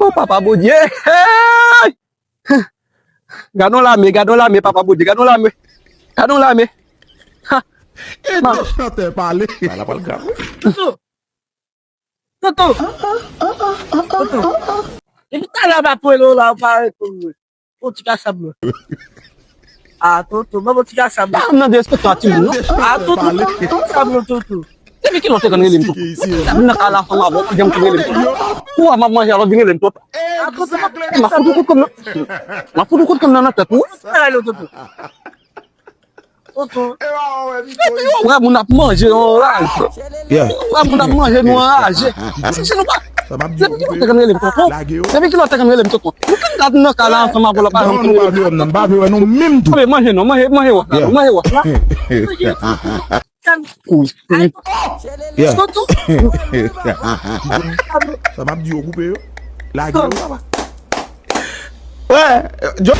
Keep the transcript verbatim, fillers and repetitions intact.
Oh, papa Bondye. Hey! Gad yon lame, gad yon lame, papa Bondye, gad yon lame. Gad yon lame. Ha! E nan chantè pale. Bagay la pral grav wi. Toto! Toto! Toto! Depi talè m ap rele w la, ou pa reponn mwen. Ou ti ka sab mwen. Ah, Toto, ban m ti ka sab mwen. Pa nan derespektan timoun non. Ah, Toto, ban m ti ka sab mwen, Toto. Depi kilè w te konn rele m Toto? Depi nan kay la fanm avè w, ou pa janm konn rele m Toto. Kou a m ap manje alò vin rele m Toto. Ah, Toto, ban m ti M ka ap fout sab ou kout mwen. Kòm nan, m ap fout ou kout kòm nan nan tèt ou. Sa rele w, Toto. Toto. Depi w wè moun ap manje nan anraje. Yeah. Ou wè moun ap manje nou anraje. Si nou pa. Sa m ap di Depi yo kilè w te konn rele m Toto? Depi kilè w te konn rele m Toto? Nou konn gad nan kay la ansanm avè w la pa janm konn rele m Toto. Non, nou pa vle wè m non, m pa vle wè non, menm tou. Manje, manje non, manje, manje wòch la, manje wòch la. Tan. Kou. Yeah. Toto. Sa m ap di yo koupe yo. Lage yo papa. Wè, Djo.